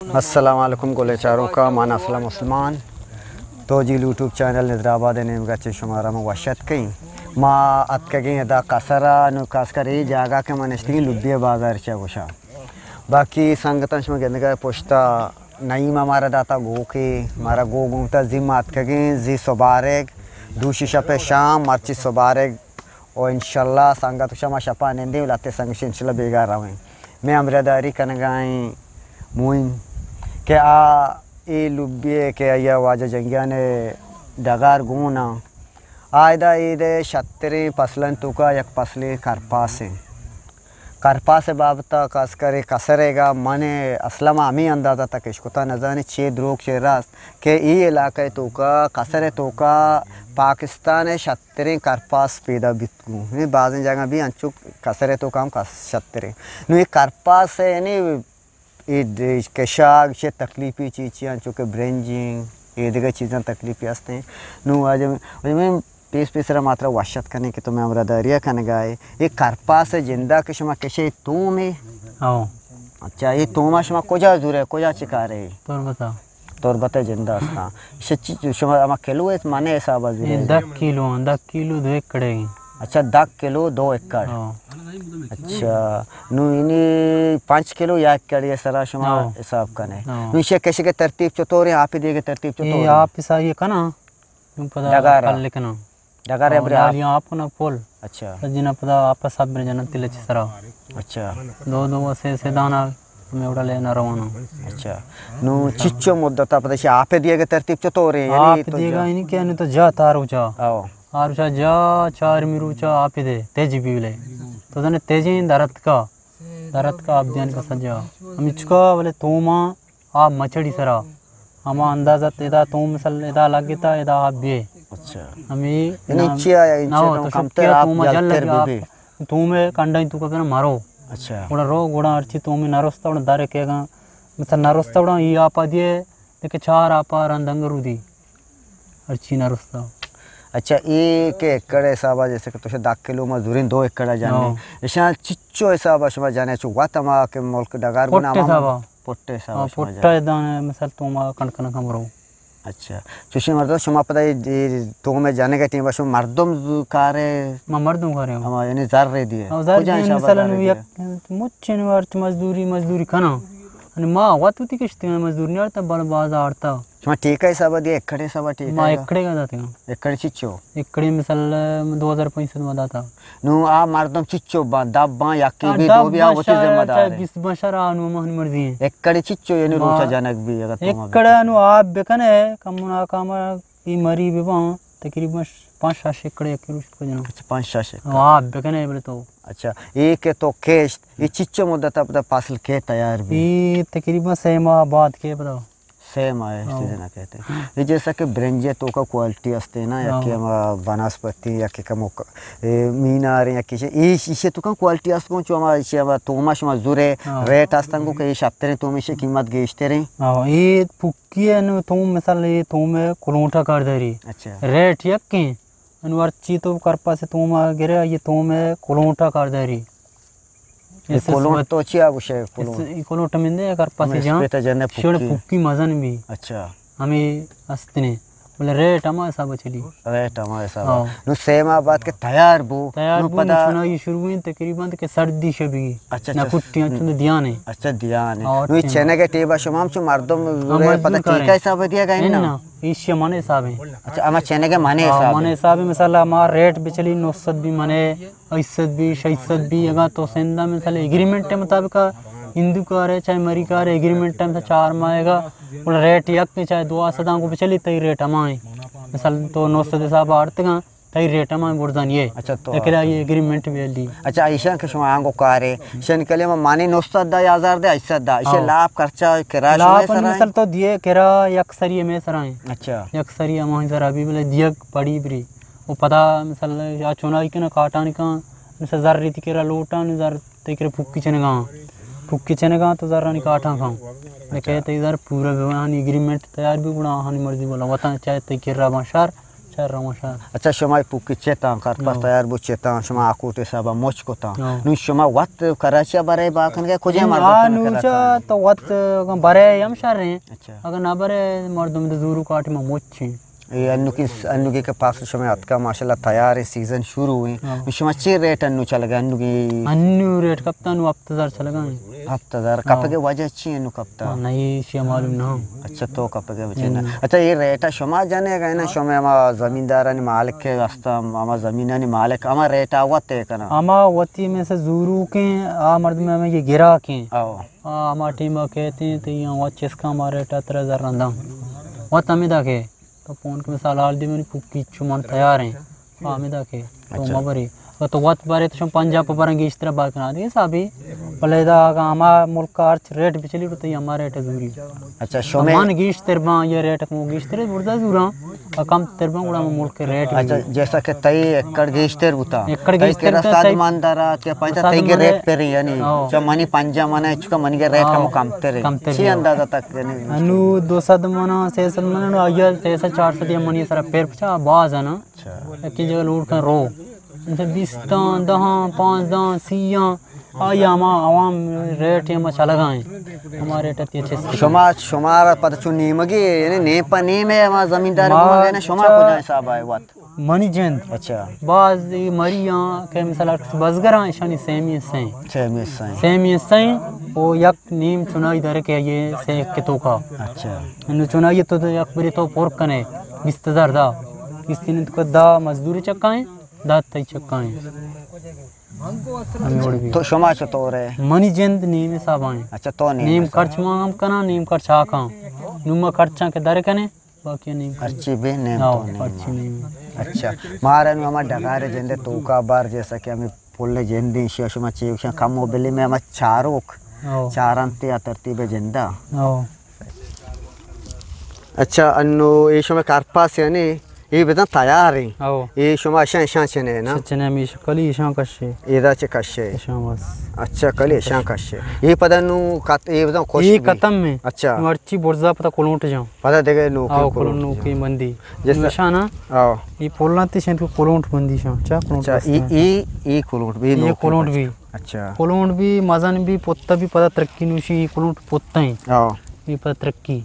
السلام علیکم گلیں چاروکاں، من اسلم عثمان، تو جیل یوٹیوب چینل نظر آباد ءِ نیمگ ءَ چہ شمارا من وش اتک کئیں۔ ما اتکگیں ادا کسر ءَ، نوں خاص کر اے جاگہ کہ ما نشتگیں لبی بازار چہ گوشاں۔ باقی سنگتاں شما گندگ ءَ پشت ءَ نعیم ءَ مارا داتا گوکے، مارا گوک گون کتا، زی ما اتکگیں، زی سبارگ، دوشی شپ ءِ شام، مرچی سبارگ، و انشاءاللہ سنگت گوشاں ما شپا نندیں و لہتے سنگت گوشاں انشاءاللہ بیگاہ رویں۔ مئے ہمراہداری کنگائیں معین کہ آ اے لبی ءَ کہ آئی ءَ واجہ جنگیان ءِ ڈگار گون آں، آ ادا اے دے شتریں پسلانی توکا یک پسلے کرپاس ایں۔ کرپاس ءِ بابت ءَ خاص کر اے کسر ءِ گا من اسلم ءَ ہمے اندازہ تک اشکتا نزانیں چے دروگ چے راست کہ اے علاقہ ءِ توکا، کسر ءِ توکا پاکستان ءِ شتریں کرپاس پیدا بیت گوں۔ یعنی بازیں جاگہ بھی انچو کسر ءِ توکا ہم کس-، شتریں۔ نوں اے کرپاس ءِ یعنی اے د-، کشاگ چہ تکلیفی چی چی انچو کہ برنجیں، اے دگہ چیزاں تکلیفی ہستیں۔ نوں واجہ، واجہ من پیس پیسرا ما ترا وش اتک کنیں کہ تو مئے ہمراہداری ءَ کنگا ئے۔ اے کرپاس ءِ جندا کہ شما کشے تومے؟ ہو۔ اچھا، اے توما شما کجا زورے، کجا چکارے؟ تربتا۔ تربت ءِ جندا استاں۔ شچی شما ہما کلو ءِ منے حساب ءَ زورے؟ اے دہ کلو، دہ کلو دو ایکڑے۔ اچھا، دہ کلو دو ایکڑ۔ ہو۔ اچھا، نوں اینی پنچ کلو یا ایکڑے سرا شما ہو۔ حساب کنے۔ ہو۔ نوں ایشی کشگ ءِ ترتیب چطوریں، آپ دیگ ءِ ترتیب چطوریں؟ اے آپ ساری کناں۔ نوں پدا ڈگار ءَ؟ پل کناں۔ ڈگار ءَ ہاں، برے آپ؟ نالیاں آپ کناں پل۔ اچھا۔ سجنا پدا آپ سب جنت تلچ سرا۔ اچھا۔ دو دو سے سے دانا میں اڑا لینا روانا۔ اچھا۔ نوں چچو مدت ءَ پدا شی آپ دیگ ءِ ترتیب چطوریں؟ یعنی آپ تو دیگا جا- اینی کہ انو تو جا تارو جا۔ آو۔ آرو جا جا چار می روچا آپ دے تیج بیولے۔ تو زنے تیجیں درت کا۔ درت کا آپ دیان کا سجا۔ ہم چکا بلے توما آپ مچڑی سرا، ہما اندازہ ادا توم مثل ادا لگتا، ادا آپ بیے۔ اچھا۔ ہمیں یعنی نام-، چیا، نہ ہو، تو کمتر شکیا آپ توما جل جلتر لگی بی آپ بی۔ تومے کنڈائی تو کنا مرو۔ اچھا۔ گڑا رو، گڑا ہرچی تومے نرستا، گڑا دارے کہگا، مثل نرستا، گڑا ای آپ دیے، دیکھے چار آپ رند انگرو دی۔ ہرچی نرستا۔ اچھا، اے کہ ایکڑ حسابا جیسے کہ تو شا دہ کلو ما زورین دو ایکڑا جانے۔ ہاں۔ اشاں چچو حسابا شما جانے چو وت ہما کہ ملک ڈگار گنا پٹ ہما حسابا۔ پٹ حساب ہاں، شما پٹا جانے۔ دانے مثال توما کنڈ کنڈ کمرو۔ اچھا۔ چوشیں مردم شما پدا اے، اے تومے جنگ ءِ ٹیم ءَ شما مردم ز-، کارے؟ ما مردم کارے ہوں۔ ہما یعنی زر رے دیے؟ ہاں، زر کجا دیے، حساب مثلاً زر نو دیے؟ یک مچے نو ہرچ مزدوری، مزدوری کنا۔ یعنی ما وت وتی کشتے مزدوری نہیں آڑتا، بل باز آڑتا۔ شما ٹھیکہ حساب دیے، ایکڑ حساب ٹھیکہ ما ہے؟ ایکڑے کا داتے ہیں۔ ایکڑ چچو؟ ایکڑے مثال دو ہزار پانچ سو ما داتا۔ نوں آ مردم چچو باں، دب باں، یکے آ بی، دو دب بی، آ باں وتی شر، ذمہ دار چاہے ہے۔ بیست باں شر، آ نوں مہن مرضی ہیں۔ ایکڑے چچو یعنی ما روچا جنگ بی اگر تو ما ایکڑے بکنے۔ نوں آپ بکنے، کم منا کم ای مری بی باں، تقریباً پانچ شش ایکڑے یکے روچ کو جنوں۔ اچھا، پانچ شش ایکڑ۔ ہاں، آپ بکنے بلے تو۔ اچھا، اے کہ تو کشت، اے چچو مدت ءَ پدا فصل کے تیار بی؟ اے تقریباً سہ ماہ بعد کے پدا۔ سہ ماہ ہاں۔ سیزن ءَ کہتے ہیں۔ یہ جیسا کہ برنج ءِ توکا کوالٹی ہستے نا، یا ہاں۔ کہ ہما بناسپتی، یا کہ کمو ک-، اے، مینار، یا کہ ایشی، ایشی توکا کوالٹی ہست کن، چو ہما، ایشی ہما توما شما زورے ہاں۔ ریٹ ہستن کو کہ یہ شتریں تومے، ایشی قیمت گیشتریں۔ ہاں، یہ پکی ہے نو توم، مثال یہ توم ہے کلونٹا کار داری۔ اچھا۔ ریٹ یک ہیں، انو ہرچی تو کرپاس توما گرے، یہ توم ہے کلونٹا کار داری۔ اے اس کلونٹ وت-، تو چیا گوشے کلونٹ؟ اس، اے کلونٹ من دے اگر پاس ہمیں جان، اسپیت جنے شڑ پکی۔ پکی مزن بی۔ اچھا۔ ہمیں استنے۔ بلے ریٹ ہما حساب چلی۔ ریٹ ہما حساب۔ ہاں۔ نو سہ ماہ بعد کہ تیار بو، تیار نو بو، پدا نو چنائی شروع ہیں تقریباً کہ سردی شبی۔ اچھا، نہ اچھا۔ کٹیاں چند دیانے۔ اچھا، دیانے۔ اور نو چنگ۔ چنگ ٹیبا شما ہم چو مردم ہاں، زورے مزدور پدا کارے۔ ٹھیکہ حساب دیا گا نا؟ نا، ایشی منے حساب ہے۔ اچھا، ہما چنگ منے ہاں، حساب ہے۔ منے حساب ہے، مثلا ہما ریٹ بچلی نو سد بی منے۔ ہشت سد بی، شش سد بی، اگاں تو سندھ ءَ مثال ایگریمنٹ ءِ مطابق ہندو کارے، چاہے مری کارے، ایگریمنٹ ءَ مثال چار ماہ گا، گڑا ریٹ یک چاہے دو سداں کو بچلی تئی ریٹ ہمائیں۔ مثال تو نو سد حساب آڑتگاں، تئی ریٹ ہمائیں برزانی ہے۔ اچھا، تو لیکن آئی ایگریمنٹ بھی لی۔ اچھا، ایشاں کہ شما آنگو کارے، شن کلے ما مانی نو سد دا یا ہزار دے، ہشت سد دا، ایشے ہاں۔ لاپ خرچہ کرا شما لاپ سرائیں؟ مثال تو دیے کرا یک سری میں سرائیں۔ اچھا۔ یک سری ہمائیں سرا بھی بلے دیگ پڑی بری۔ و پدا مثال یا چونائی کنا کاٹانی کن، مثال زر ریتی کرا لوٹان، زر تئی کرا پھکی چنگا، پھکی چنگا تو زرانی کاٹان کن۔ اچھا۔ کہ تئی زر پورا بی، آہانی ایگریمنٹ تیار بی، گڑا آہانی مرضی بولا۔ وطن چاہے تئی کرا بان شر، شر، رواں شر۔ اچھا، شما پوکی چتاں، کرپس ہاں۔ تیار بو چتاں، شما آکوٹ حسابا مچ کتاں۔ ہاں۔ نوں شما وت کراچی برے با کنگے کجے ہم، مردم آ شما نوں کرا چا کن؟ تو وت برے ہم شر ہیں۔ اچھا۔ اگر نہ برے مردم دے زورو کاٹی ما مچ ہیں۔ اے انوگی، انوگی کہ پاس شما اتکا ماشاءاللہ تیار ہیں، سیزن شروع ہیں۔ ہاں۔ شما چے ریٹ انو چلگا انوگی؟ انو ریٹ کپتا انو ہفت ہزار چلگا ہیں۔ ہفت ہزار ہاں۔ کپگے وجہ چی انو کپتا؟ ہاں، نہیں، شی معلوم نہ۔ اچھا، تو کپگے وجہ نہ۔ نہ۔ اچھا، یہ ریٹ شما جنے گئے نا، شما ہما زمیندارانی مالک کے واسطہ، ہما زمینانی مالک، ہما ریٹ آ وت ہے کنا؟ ہما وتی میں سے زورو کے، آ مردم میں یہ گرا کے۔ آو۔ آ ہما ٹیم کہتے ہیں، تو یہ وت چس کا ہما ریٹ ترے ہزار رندا۔ وت ہمیں دا کے۔ تو پون کہ مثال حال دی منی پوکی چو من تیار ہیں۔ ہاں، ہمیں دا کہ تو اچھا۔ مبری۔ اگر تو وت برے تو شما پنجاہ پہ برن گیشتر بار کنا دے صاحبی۔ بلے دا اگا ہما ملک کا ہرچ ریٹ بچلی تو تئی ہما ریٹ زوری۔ اچھا، شما من گیشتر باں، یہ ریٹ کو گیشتر بردا زوراں۔ اور کم تر باں گڑا ہم ملک کے ریٹ اچھا، بھی۔ جیسا کہ تئی ایکڑ گیشتر بوتا۔ ایکڑ تئی گیشتر کرا بوتا، سات تئی من دارا، تے پنجاہ سات تئی کے من ریٹ دے۔ پر یعنی۔ ہاں۔ چا منی پنجاہ من ہے، چکا منی کے ریٹ ہاں۔ ہم کم تر ہے۔ کم تر چی ہے۔ اندازہ تک یعنی؟ انو دو سد من، سے سد من، انو آیا سے سد چار سد یا منی سر پیر پچا باز ہے نا۔ اچھا۔ یکی جگہ لوٹ کن رو۔ انچہ بیستاں، دہاں، پانزدہاں، سیاں، آئی ہما عوام ریٹ ہما چلگا ہیں۔ ہما ریٹ تی چست۔ شما، شمارا پتہ چون نیمگی، یعنی نیم پہ نیم ہے ہما زمیندار ما گوما گئے نا، شما چا کجا حساب آئے وت؟ منی جند۔ اچھا۔ باز ای مریاں کہ مثلا بزگراں اشانی سیمی سیں۔ سیمی سیں۔ سیمی سیں، او یک نیم چنائی در کے یہ سے کتو کا۔ اچھا۔ انو چنائی تو یک بری تو پر کنے، بیست ہزار دا۔ بیست ہزار تو دا مزدوری چکائیں۔ دات تئی چکائیں۔ ہمے وڑ بی۔ تو شما چطور ہے؟ منی جند نیم حساب آئیں۔ اچھا، تو نیم نیم حساب۔ خرچ ما ہم کناں، نیم خرچ آ کاں۔ نوں ما خرچاں کہ در کنے، باقی نیم۔ خرچی بے نیم ہاں، تو نیم۔ خرچی نیم۔ اچھا، مارا نوں ہما ڈگار جندے توکا بار جیسا کہ ہمیں پل جندے شیا شما چیوشاں کم و بلی میں ہما چاروک ہاں۔ چارنتے آ ترتیب جندا۔ ہاں۔ اچھا، انو اے شما کارپاس یعنی اے بزاں تیار ہیں۔ او۔ اے شما اشاں، اشاں چنے نا؟ اشاں چنے ہمیش کلی اشاں کشے۔ اے دا چے کشے؟ اشاں بس۔ اچھا، کلی اشاں کشے۔ اے پدا نو کت-، اے بزاں خوش اے بی؟ ختم میں۔ اچھا۔ نو ہرچی برزا پتا کلونٹ جاں۔ پدا دیگه نوکی او، کلونٹ کلونٹ نوکی جاں۔ بندی۔ جس نو اشاں نا؟ او۔ اے پولاں تے شاید کلونٹ بندی شاں۔ چا کلونٹ اچھا، بستا اے، ہے۔ اے، اے کلونٹ بی اے نوکی کلونٹ بس۔ بی۔ اچھا۔ کلونٹ بی، مزن بی، پتا بی، پدا ترکی نوشی، اے کلونٹ پتا ہیں۔ ہاں۔ اے پدا ترکی۔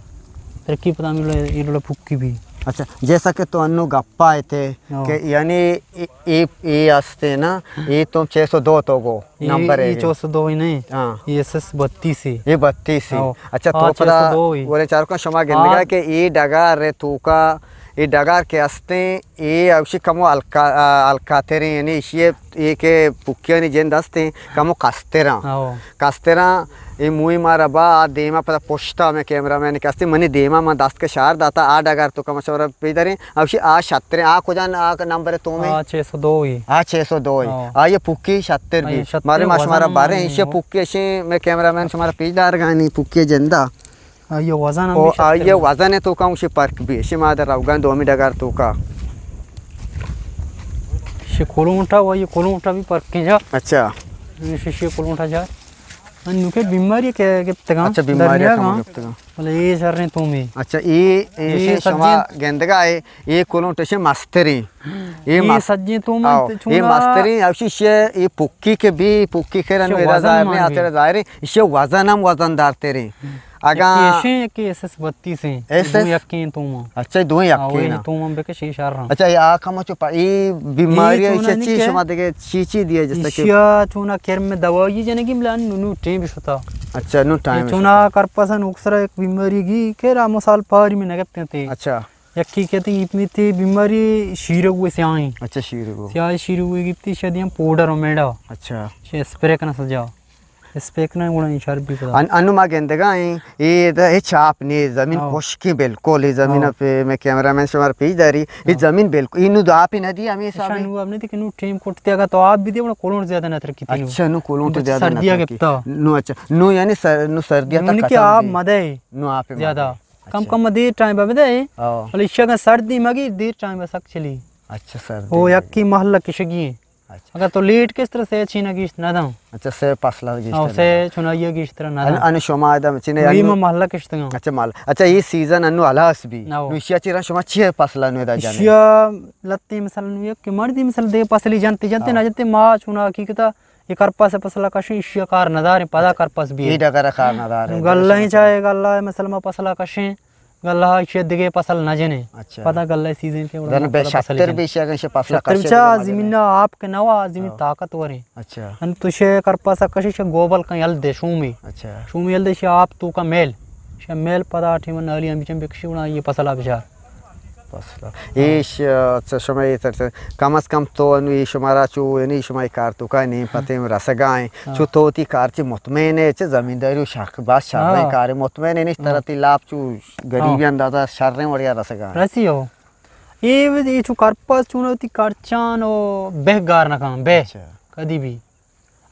ترکی پدا ہمیں لولا، اے لولا پھکی بی۔ اچھا، جیسا کہ تو انو گپا اتھے ہاں۔ کہ یعنی اے، اے، اے ہستے نا، اے تو چھ سو دو تو گو اے، نمبر ہے اے یہ۔ چھ سو دو ہی نہیں۔ ہاں۔ اے ایس ایس بتیس ہے۔ اے بتیس ہے۔ ہاں۔ اچھا، ہاں، تو پدا چھ سو دو ہی۔ ورے چارکاں شما گندگا ہاں۔ کہ اے ڈگار رے توکا، اے ڈگار کے ہستے اے اوشی کمو ہلکا-، آ، ہلکاتریں، یعنی ایشی ء اے کہ پکیانی جند ہستیں، کمو کستراں۔ ہو۔ کستراں، اے موئی مارا با، آ دیما پدا پشتا میں کیمرہ مین کہ ہستیں، منی دیما من دست کے شار داتا، آ ڈگار تو کم شورا پیدریں، اوشی آ شتریں، آ کجا ن-، آ نمبر تو میں؟ آ چھ سو دو ہی۔ آ چھ سو دو ہی۔ ہو۔ آ یہ پکی شتر آ بھی۔ یہ شتر مارے ما وزن شمارا ہم بارے، نہیں ایشی ہو۔ پکی ایشی میں کیمرہ مین شمارا پیش دار گانی، پکی جندا۔ آئی ء وزن ہم او، بھی شتر آئی ء ہے۔ وزن ء توکا ہمشی پرک بی، اشی ما در روگان دومی ڈگار توکا۔ شی کلونٹا و یہ کلونٹا بھی پرکیں جا۔ اچھا۔ شی، شی کلونٹا جا۔ انو کے بیماری کہ گپتگاں۔ اچھا، بیماری دریا کم گاں۔ گپتگاں۔ بلے یہ شر نے تو میں۔ اچھا، یہ، یہ یہ شی سجین۔ شما گندگا ہے، یہ کلونٹ شی مستری۔ یہ یہ مس-، سجین تو میں آؤ، چونا یہ مستری، اوشی شی، یہ پکی کے بھی، پکی کے رنو شی ادا وزن ظاہر مان نہیں، بھی۔ آتے ظاہر ہے، یہ وزن ہم وزن دار تیرے۔ اگاں یکے ایشیں، یکے ایس ایس بتیس ہیں۔ ایس ایس؟ دو یکے ہیں توماں۔ اچھا، دو یکے ہاں، وہی نا۔ توماں بکش ایشار رہا۔ اچھا، یہ آ کم چو پا-، یہ بیماری یہ ہے، چونا اسے نہیں چی کہ شما دیگه چی چی دیے جیسا کہ ایشیا چونا کر میں دوائی جنے کی ملان نو، نو ٹائم شتا۔ اچھا، نو ٹائم یہ چونا شتا۔ کرپسن اکسرا ایک بیماری گی کہ را مثال پاری میں نگتے تھے۔ اچھا۔ یکی کہتے ہیں اتنی تھی بیماری شیرگو سیاہیں۔ اچھا، شیرگو۔ سیاہ شیرگو گپتی شدی ہم پوڈر و میڈا۔ اچھا۔ شے اسپرے کنا سجا۔ اسپیکریں گڑا انشار بھی پدا۔ ان-، انو ما گندگا ہیں، اے دا ہچ آپ نے، زمین ہاں۔ خشکی بالکل، اے زمین ہاں۔ پہ میں کیمرہ مین شمار پیش داری، اے ہاں۔ زمین بالکل، انو دا آپ ہی نہ دی ہمیں حساب ہے۔ نو آپ نے دیکھ، نو ٹیم کوٹ تے اگا تو آپ بھی دے، بڑا کولون زیادہ نہ ترکی تھی نو۔ اچھا، نو کولون تو مجھے زیادہ نہ سردیا ترکی۔ گپتا۔ نو اچھا، نو یعنی سر-، نو سردیا نو تک نے کہ کچا آپ بھی۔ مدے۔ نو آپ ہی زیادہ۔ مدے۔ کم اچھا۔ کم دیر ٹائم پہ بدے۔ ہاں۔ ولی شگا سردی مگی دیر ٹائم پہ سک چلی۔ اچھا، سردی او مگی۔ یکی محلہ کشگی ہیں۔ اچھا۔ اگر تو لیٹ کس طرح سے چینا گیشت نہ داں۔ اچھا، سے فصل گیشت ہاں، نہ سے داں۔ چنائی گیشت نہ ان، داں۔ ان شما دم چنے وی انو ما محلہ کشتگاں۔ اچھا، مال۔ اچھا، یہ سیزن انو ہلاس بھی۔ نو۔ نو اشیا چیرا شما چیئے فصل انو دا جانے؟ اشیا لتی مثلا نو یک کہ مردی مثلا دے فصلی جنتے، جنتے ہاں۔ نہ جنتے ما چونا حقیقتا یہ کرپس فصل کشیں، اشیا کار نہ داریں، پدا اچھا۔ کرپس بھی یہ ہے۔ ڈگرا کار نہ داریں۔ گلہ ہی چاہے گلہ مثلا ما فصل کشیں، گلہ ءَ ایشی ءَ دگہ پسل نہ جنیں۔ اچھا۔ پدا گلہ ءِ سیزن تے وڑا زن بے پدا پسل شتر جنیں۔ بیشی اگن شہ پسل شتر کشے بچا گلہ زمین ءَ آپ کہ نوا، زمین ہاں۔ طاقتور ہیں۔ اچھا۔ ان تو شے کرپس کشے شے گوبل کن یل دے شومی۔ اچھا۔ شومی یل دے شے آپ تو کا میل۔ شے میل پدا ٹیم نالی ہم بچن بکشی وڑا یہ پسل بچار۔ پسل۔ ایش، اچھا، شما یہ تر-، کم از کم تو انو یہ شمارا چو، یعنی شما یہ کار تو کا نیم پتے رسگائیں۔ ہاں۔ چو تو تی کار چی مطمئن ہے، چہ زمینداری و شک باز شریں ہاں۔ کار مطمئن ہے، نہیں طرح ہاں۔ تی لاپ چو غریبی ہاں۔ اندازہ شریں وڑیا رسگا۔ رسی ہو۔ اے وت-، اے چو کرپس چون وتی کرچان و بہ گار نہ کن، بہ۔ اچھا۔ کدی بھی۔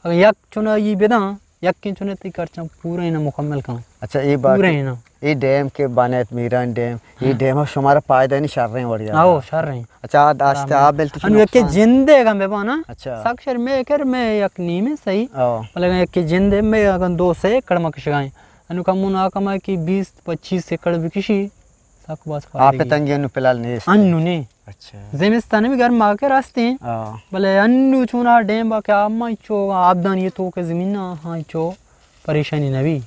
اگر یک چنا یہ بداں، یک چنے تی کرچان پورا اینا مکمل کن۔ اچھا، اے بات پورا اینا۔ اے ڈیم کے بنت میران ڈیم، اے ہاں۔ ڈیم شمارا فائدہ نہیں شریں وڑیا۔ آو، شریں۔ اچھا، آ داشت آ بل تو انو یک جندے گم بہ بانا۔ اچھا۔ سک شر میں کر میں یک نیمے صحیح۔ آو۔ بلے یک جندے میں اگر دو سے کڑ مکشگائیں۔ انو کمون آ کما کہ بیست پچیس ایکڑ بکشی، سک باز آپ فائدگی۔ تنگی انو پلال نیست۔ انو نے۔ اچھا۔ زمستان بھی گرم آ کے راستے ہیں۔ ہاں۔ بلے انو چونا ڈیم با کہ آب ما چو آبدانی تو کے زمین ہاں چو پریشانی نہ بھی۔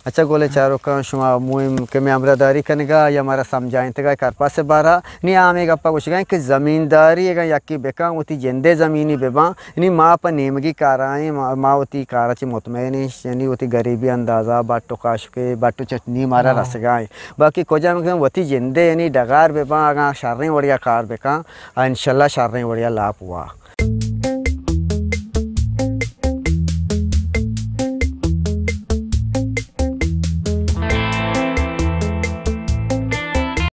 اچھا گولے چاروکاں شما مہم کہ میں ہمراہ داری کنگا یا ہمارا سمجھائیں تگا کرپا سے بارا نی آمے گپا گوشگائیں کہ زمینداری اگاں یکی بکاں وتی جندے زمینی بباں نی ما پہ نیمگی کارائیں ما، ما وتی کارا چی مطمئن ہیں یعنی وتی غریبی اندازہ بٹ و کاشکے بٹ و چٹنی مارا ہاں۔ رسگائیں۔ باقی کجا مکن وتی جندے یعنی ڈگار بباں اگاں شریں وڑیا کار بکاں، انشاءاللہ شریں وڑیا لاپ ہوا۔